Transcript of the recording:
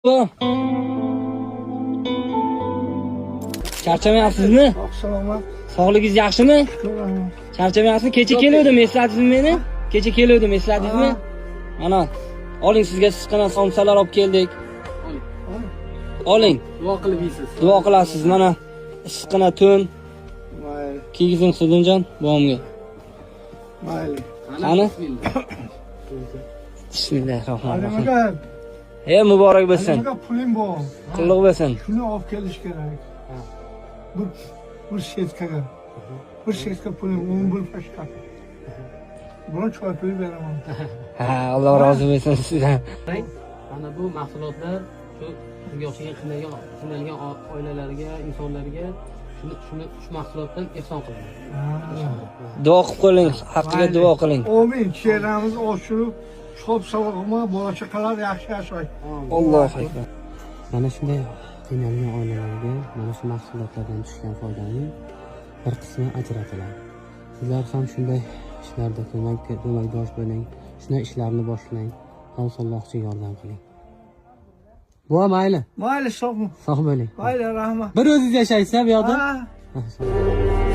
Bu. Charchamayapsizmi? Sog' salomat. Sog'ligingiz yaxshimi? Shukur. Charchamayapsizmi? Kecha keluvdim, esladingizmi meni? Kecha keluvdim, esladingizmi? Mana, oling, sizga siqqina somsalar olib keldik. Oling. Duo qilib yeysiz. Duo qilasiz, mana issiqqina tun Mayli, kiygizing Xudinjon bobomga. mayli. Qani? Bismillah. Bismillahirrohmanirrohim. Halim aka, E, muborak bo'lsin. Halim aka, pulim bor. Qulluq bo'lsin. Shuni olib kelish kerak. Bir setkaga. Bir setka pulim, 10 pashka. Buni choy puli beraman. Ha, Alloh rozi bo'lsin sizdan. Mana bu mahsulotlar shu sizga o'xshagan qiynalgan oilalarga, insonlarga shuni shu mahsulotdan ehson qilinadi. Duo qilib qo'ying, haqqiga duo qiling. Amin. Cheramiz ochilib, sog' salomat, bola chaqalar yaxshi yashaydi. Allohu akbar. Mana shunday qiynalgan oilalarga mana shu mahsulotlardan tushgan foydaning bir qismi ajratiladi. Sizlar ham shunday ishlarda ko'makdosh bo'ling, shunday ishlarni boshlang, Allohga yordam qiling. Buva, mayli, Mayli, sog'mi. sog' bo'ling. Mayli, rahmat. Bir o'zingiz yashaysiz bu yoqda? Ha. Ha, sog' bo'ling.